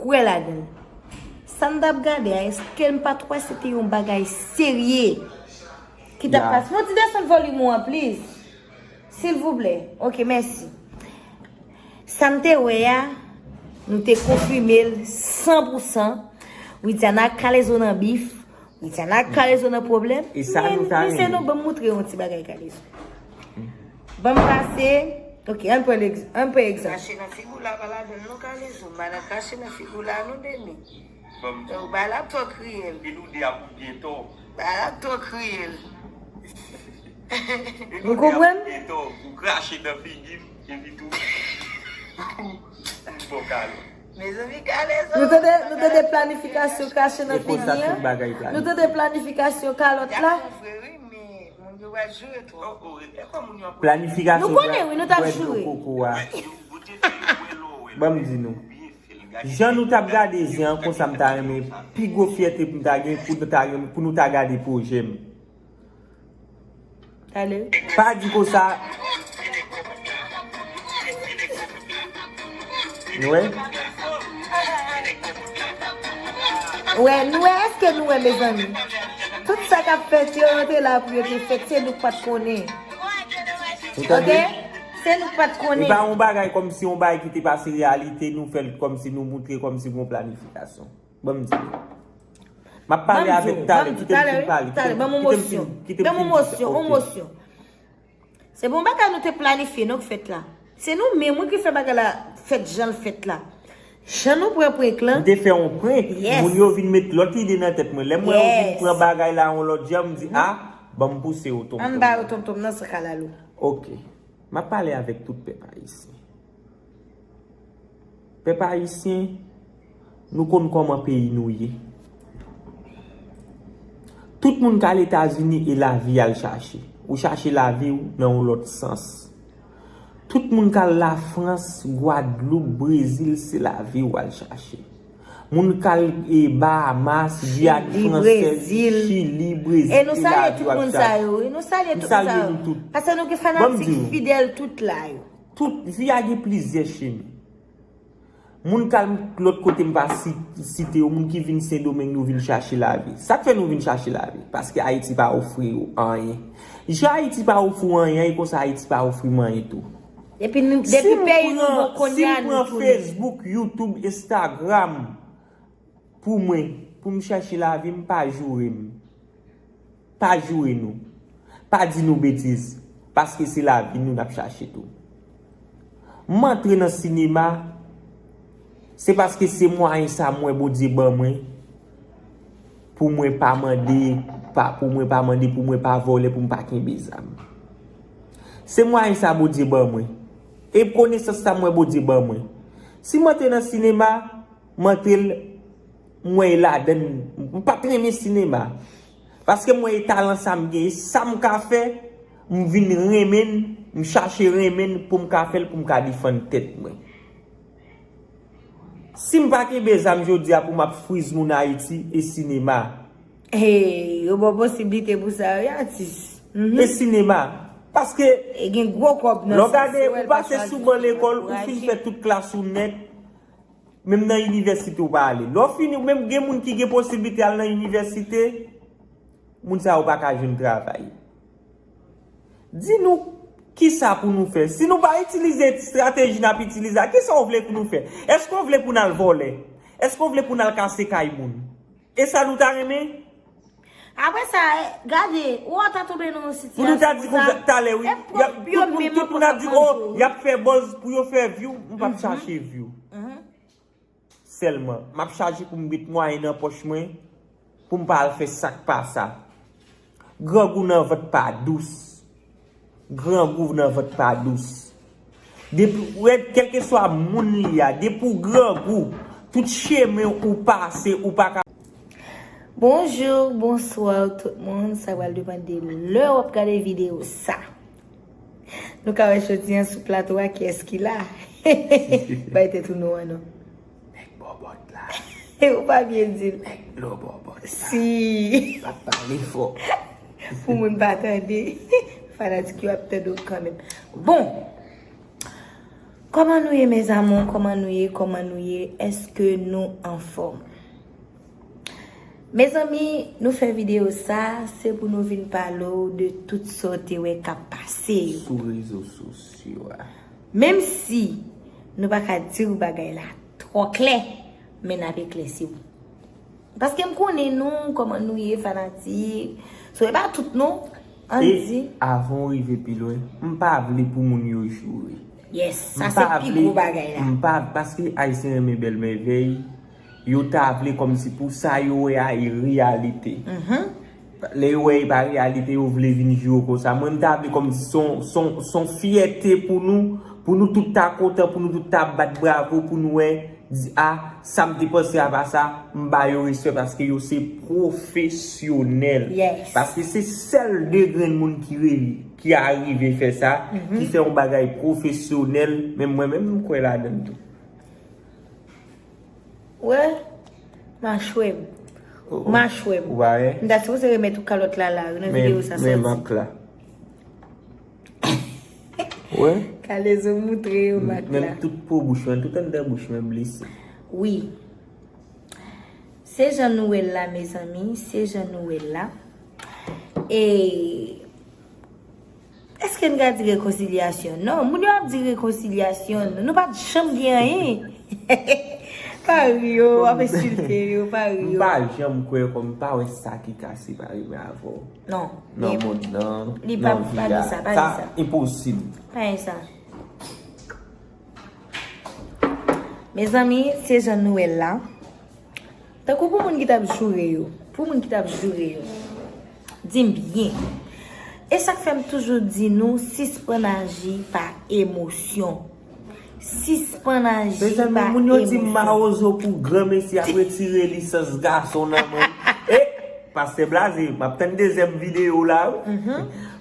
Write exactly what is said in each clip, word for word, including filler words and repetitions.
kwè ladan l. Sa m t ap gade a, èske m pa t wè se te yon bagay serye ki t ap pase? Fon ti desann volim ou an, please. Silvouplè. Ok, mèsi. Sa m te wè a, nou te konfime l san pou san. Widiana kale zo nan bif. Widiana kale zo nan pwoblèm. E sa nou ta renmen. Mesye, nou ban m moutre yon ti bagay kale zo. Ban m pase. Ok, ann pran egz-, ann pran egzanp. Krache nan figi w la, pa ladan l non, kale zo. Madan krache nan figi w la non, Deni. Donk, bagay la ap twò kriyèl. Bagay la ap twò kriyèl. Ou konprann? Ou krache nan figi m, epi tou, ou bon kalòt. Mezanmi, kale zo. Nou tande, nou tande planifikasyon krache nan figi an? Nou tande planifikasyon kalòt la? Planifikasyon bwè dlo koko a. Ban m di nou. Jan nou t ap gade zen an, konsa m ta renmen, pi gwo fyète pou m ta gen, pou nou ta gen, pou nou ta gade pwojè m. Pa di konsa. Nou wè? Wè, nou wè, èske nou wè, mezanmi? Tout sa k ap fèt yo, yo te la pou yo te fèt, se nou k pa t konnen. Ou tande? Ok? Se nou k pa t konnen. E pa yon bagay kòmsi yon bagay ki te pase reyalite, nou fè l kòmsi nou moutre kòmsi gon planifikasyon. Ban m di nou. M ap pale avèk talè, kite m fin pale, kite m fin, kite m fin di sa. Ok. Se bon bagay nou te planifye, non, k fèt la. Se nou menm, wi, ki fè bagay la fèt jan l fèt la. Jan nou pran prank lan. M te fè yon prank, moun yo vin met lòt ide nan tèt mwen. Lè m wè yo vin pran bagay la yon lòt jan, m di, a, ban m pouse yo tonton. An ba yo tonton nan san kalalou. Ok. M ap pale avèk tout pèp ayisyen. Pèp ayisyen, nou konn kòman peyi nou ye. Tout moun k al Etazini e lavi y al chache. Ou chache lavi w nan yon lòt sans. Tout moun k al Lafrans, Gwadloup, Brezil, se lavi w al chache. Moun k al, e, Bahamas, Giyàn Fransèz, Chili, Brezil, se lavi w ap chache. E nou salye tout moun sa yo, wi. Nou salye tout moun sa yo. M salye nou tout. Paske nou gen fanatik fidèl tout la yo. Tout, vi a gen plizyè chemen. Moun k al lòt kote m pa si-, site yo, moun ki vin Sendomeng, nou vin chache lavi. Sa k fè nou vin chache lavi? Paske Ayiti pa ofri yo anyen. Jan Ayiti pa ofri w anyen, e konsa Ayiti pa ofri m anyen tou. Depi nou, depi peyi nou bon kounye a, nou tounen. Si m pran Facebook, YouTube, Instagram, pou mwen, pou m chache lavi m, pa joure m. Pa joure nou. Pa di nou betiz. Paske se lavi nou n ap chache tou. M antre nan sinema, se paske se mwayen sa m wè Bondye ban mwen, pou mwen pa mande, pa, pou mwen pa mande, pou mwen pa vòlè, pou m pa kenbe zam. Se mwayen sa Bondye ban mwen. E konesans sa m wè Bondye ban mwen. Si m antre nan sinema, m antre l, m wè e ladann, m pa t renmen sinema. Paske m wè e talan sa m gen, e sa m ka fè, m vin renmen l, m chache renmen l pou m ka fè l, pou m ka defann tèt mwen. Si m pa kenbe zam jodi a pou m ap friz moun Ayiti, e sinema. Hey, yo ba w posiblite pou sa, wi, atis. Mhm. E sinema. Paske, e gen gwo kòb nan sa, lè w gade, ou pase sou ban lekòl, ou fin fè tout klas ou nèt, menm nan inivèsite ou pa ale. Lè w fini, menm gen moun ki gen posiblite al nan inivèsite, moun sa yo pa ka jwenn travay. Di nou, kisa pou nou fè? Si nou pa itilize estrateji n ap itilize a, kisa w vle pou nou fè? Èske w vle pou n al vòlè? Èske w vle pou n al kase kay moun? E sa nou ta renmen? Apre sa, gade, ou ta tonbe nan yon sitiyasyon pou nou ta di konsa, talè, wi, tout moun ap di, o, y ap fè buzz pou yo fè view, m p ap chache view. Sèlman, m ap chache pou m met mwayen nan pòch mwen, pou m pa al fè sa k pa sa. Grangou nan vant pa dous. Grangou nan vant pa dous. Depi, ou wè, kèlkeswa moun li a, depi w grangou, tout chemen ou pase, ou pa ka. Bonjou, bonswa tout moun. Sa pral depann de lè w ap gade videyo sa. Nou ka wè jodi an sou plato a, kiyès ki la? Bay tèt ou non an non. Nèg bòbòt la. Ou pa byen di l. Nèg dlo bòbòt la. Si. L ap pale fò. Pou moun pa tande. Fanatik yo ap tande w kanmenm. Bon. Kòman nou ye, mes amours? Kòman nou ye? Kòman nou ye? Èske nou anfòm? Mezanmi, nou fè videyo sa, se pou nou vin pale w de tout sa w te wè k ap pase yo. Sou rezo sosyo a. Menm si nou pa ka di w bagay la twò klè, men n ap eklèsi w. Paske m konnen nou, kòman nou ye, fanatik. So, e pa tout non, ann di. E avan w rive pi lwen, m pa vle pou moun yo joure. Yes, sa se pi gwo bagay la. M pa, paske Ayisyen renmen bèl mèvèy, yo ta vle kòmsi pou sa yo wè a e reyalite. Lè yo wè e pa reyalite, yo vle vin joure w konsa. Mwen, m ta vle kòmsi se yon, se yon, se yon fyète pou nou, pou nou tout ta kontan, pou nou tout ta bat bravo, pou nou wè, di, a, sa m te panse a pa sa, m ba yo respè paske yo se pwofesyonèl. Yes. Paske se sèl de grenn moun ki re-, ki arive fè sa, ki fè yon bagay pwofesyonèl, menm mwen menm m kwè ladan l tou. Wè, machwè m. Oh, oh. Machwè m. Ou pa wè? M ta sipoze remèt ou kalòt la la, nan videyo sa sòti. Men, men mak la. Wè? Kalezo moutre yo mak la. Menm tout po bouch mwen, tout anndan bouch mwen blese. Wi. Se jan nou wè l la, mezanmi, se jan nou wè l la. E èske n ka di rekonsilyasyon? Non, moun yo ap di rekonsilyasyon, nou pa t janm gen anyen. Pa ri yo, w ap ensilte yo, pa ri yo. M pa janm kwè kòm m pa wè sa ki ka separe mwen avè w. Non. Nan mond nan, nan vi a. Sa enposib. Pa gen sa. Mezanmi, se jan nou wè l la. Tankou pou moun ki t ap joure yo, pou moun ki t ap joure yo, di m byen. E sa k fè m toujou di nou, sispann aji pa emosyon. Sispann aji pa emosyon. Mezanmi, moun yo di m Mawozo pou granmesi ap retire lisans gason nan men. E, Pastè Blaze, m ap tann dezyèm videyo w la, wi.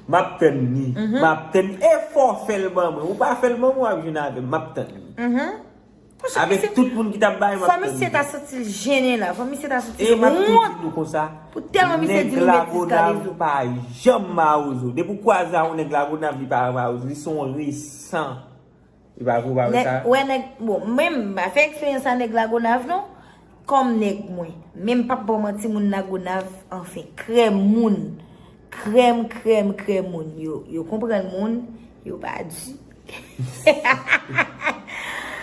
M ap tann li. M ap tann li. E fò w fè l ban mwen. Ou pa fè l ban mwen, w ap jwenn avè m. M ap tann li. Avèk tout moun ki t ap bay, m ap tann li. Fò misye ta santi l jennen la. Fò misye ta santi l wont. E m ap tou di nou konsa, pou tèlman misye di nou betiz Kalezo. Nèg Lagonav pa janm Mawozo. Depi w kwaze a yon nèg Lagonav, li pa Mawozo. Li se yon resan. Li pa vre, ou pa wè sa? Wè nèg, bon, mwen m pa fè eksperyans a nèg Lagonav non. Kòm nèg mwen. Men m p ap ba w manti, moun Lagonav, anfen, krèm moun. Krèm, krèm, krèm moun. Yo, yo konprann moun, yo pa di.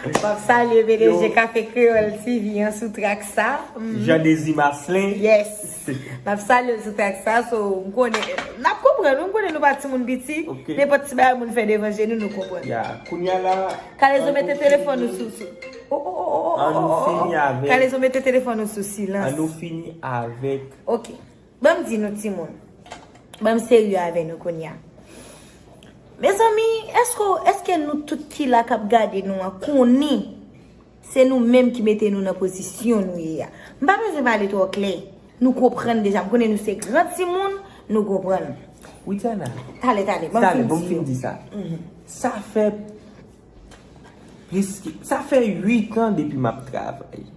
M ap salye P D G Kafe Kreyòl T V an sou trak sa. Jan Dezi Maslin. Yes. M ap salye l sou trak sa, so, m konnen, n ap konprann, wi, m konnen nou pa timoun piti. Ok. Nenpòt ti bagay moun fè devan je nou, nou konprann. Ya, kounye a la, Kalezo mete telefòn ou sou, sou. Oh, oh, oh, oh, oh, oh, oh. Ann nou fini avèk. Kalezo mete telefòn ou sou silans. Ann nou fini avèk. Ok. Ban m di nou, timoun. Ban m serye avè nou kounye a. Mezanmi, èske, èske nou tout ki la k ap gade nou an konnen se nou menm ki mete nou nan pozisyon nou ye a? M pa bezwen pale twò klè. Nou konprann deja. M konnen nou se gran timoun, nou konprann. Widiana. Tale, tale, ban m fin di yo. Tale, ban m fin di sa. Mhm. Sa fè plis ke, sa fè uit an depi m ap travay.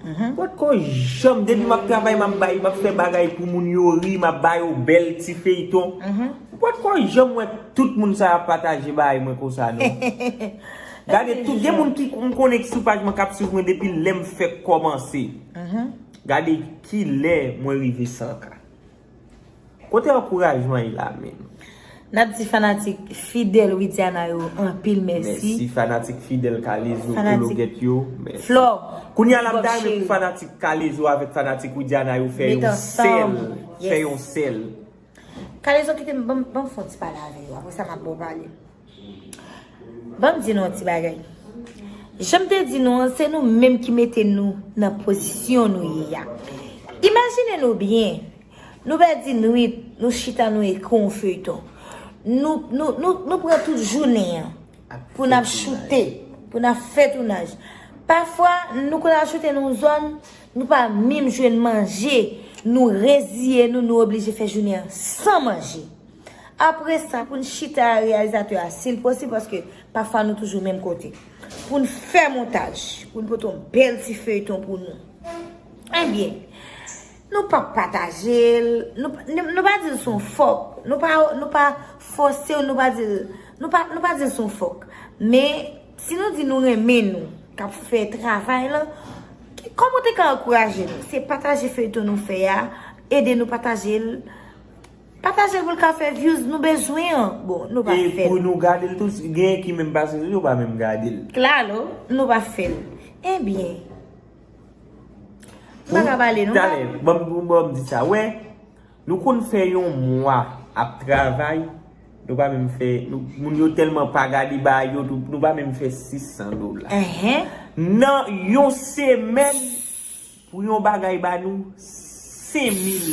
Mhm. Potko janm, depi m ap travay, m ap bay, m ap fè bagay pou moun yo ri, m ap ba yo bèl ti feyton. Mhm. Potko janm wè tout moun sa y ap pataje bagay mwen konsa, non. Gade, tout, gen moun ki m konnen ki sou paj mwen k ap swiv mwen depi lè m fèk kòmanse. Mhm. Gade kilè mwen rive san K. Kote ankourajman ye la menm? N ap di fanatik fidèl Widiana yo anpil mèsi. Mèsi, fanatik fidèl Kalezo, Kologèt yo, mèsi. Flò, kounye a la, m ta renmen pou fanatik Kalezo avèk fanatik Widiana yo fè yon sèl, fè yon sèl. Kalezo, kite m, ban m, ban m fè yon ti pale avè yo. Apre sa, m ap ba w pale. Ban m di nou yon ti bagay. Jan m te di nou an, se nou menm ki mete nou nan pozisyon nou ye a. Imajine nou byen, nou pèdi nwit, nou chita, nou ekri yon feyton. Nou, nou, nou, nou pran tout jounen an pou n ap choute, pou n ap fè tounaj. Pafwa, nou konn al choute nan yon zòn, nou pa menm jwenn manje, nou reziye nou, nou oblije fè jounen an san manje. Apre sa, pou n chita a reyalizatè a, si l posib, paske pafwa nou toujou menm kote. Pou n fè montaj, pou n pote yon bèl ti feyton pou nou. Ebyen, nou p ap pataje l, nou, nou, nou pa di l se yon fòk, nou pa, nou pa fòse w, nou pa di l, nou pa, nou pa di l se yon fòk. Men, Si nou di nou renmen nou, k ap fè travay lan, ki- kòman w te ka ankouraje nou? Se pataje feyton nou fè a, ede nou pataje l. Pataje l pou l ka fè views nou bezwen an. Bon, nou pa E fè pou l. nou gade l tou, genyen ki menm pase sou li, yo pa menm gade l. Klalo, nou pa fè l. Ebyen, m pa ka pale, nou pa. Talè, ban m, ban m di sa, wè, nou konn fè yon mwa ap travay, nou pa menm fè, nou, moun yo tèlman pa gade bagay yo, nou, nou pa menm fè sis san dola. Enhen. Nan yon semèn, pou yon bagay ba nou, senk mil.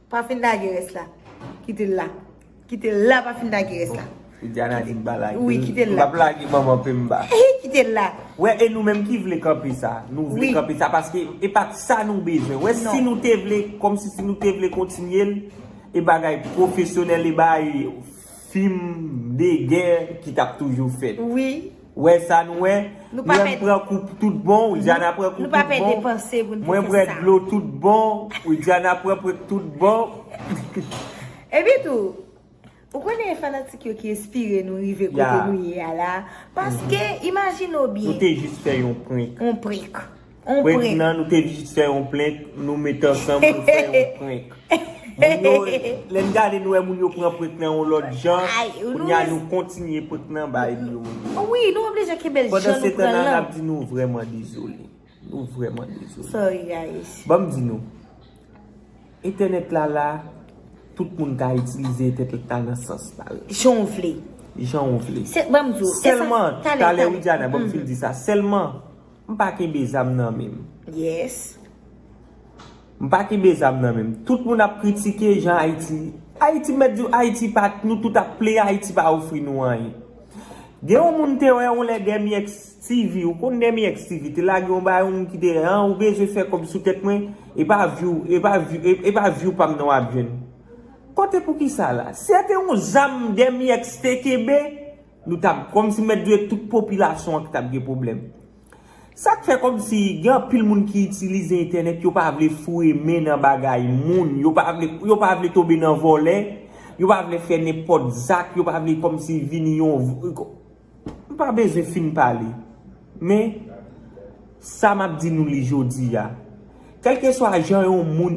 Pa fin lage rès la. Kite l la. Kite l la, pa fin lage rès la. Widiana di m pa lage. Wi, kite l la. M p ap lage manman Pemba. Kite l la. Wè, e nou menm ki vle kanpe sa. Nou vle Wi. kanpe sa, paske e pa t sa nou bezwen. Wè, Non. si nou te vle, kòmsi si nou te vle kontinye l, e bagay pwofesyonèl, e bagay fim de gè ki t ap toujou fèt. Wi. Wè sa nou wè? Nou pa Mwen pèdi. pran kou tout bon, Widiana pran kou Nou pa tout pèdi bon. panse pou n te Mwen fè bwè sa. dlo tout bon, Widiana pran pran tout bon. Epi tou, ou konnen fanatik yo ki enspire nou rive kote Ya. nou ye a la. Paske, imajine w Nou byen. te jis fè yon prank. Yon prank. Yon Prank prank. nan, nou te jis fè yon prank, nou met ansanm, nou fè yon prank. Moun yo, lè n gade nou wè moun yo pran prank nan yon lòt jan, Ay, nou kounye a res- nou kontinye prank nan bay nou. Wi, nou oblije kenbe l Pandan jan se nou tan pran nan, n lan. ap di nou vrèman dezole. Nou vrèman dezole. Sorry, guys. Ban m di nou, entènèt la la, tout moun ka itilize entènèt la nan sans pa yo. Jan w vle. Jan w vle. Se, ban m di w, e sa, Sèlman, talè, talè, talè. Widiana, ban m Mm. fin di sa. Sèlman, m pa kenbe zam nan men m. Yes. M pa kenbe zam nan men m. Tout moun ap kritike jan Ayiti. Ayiti mèt di w, Ayiti pa, nou tout ap plenyen, Ayiti pa ofri nou anyen. Gen yon moun te wè yon lè Demi X T V, ou konn Demi X T V, te lage yon bagay, yon moun ki te, an, ou bezwen fè kòb sou tèt mwen, e pa view, e pa view, e, e pa view pa m nan w ap jwenn. Kote pou ki sa la? Si se te yon zam Demi X te kenbe, nou t ap, kòmsi mèt di w tout popilasyon an ki t ap gen pwoblèm. Sa k fè kòmsi gen anpil moun ki itilize entènèt, yo pa vle foure men nan bagay moun, yo pa vle, yo pa vle tonbe nan vòlè, yo pa vle fè nenpòt zak, yo pa vle kòmsi vini yon, m pa bezwen fin pale. Men, sa m ap di nou li jodi a. Kèlkeswa jan yon moun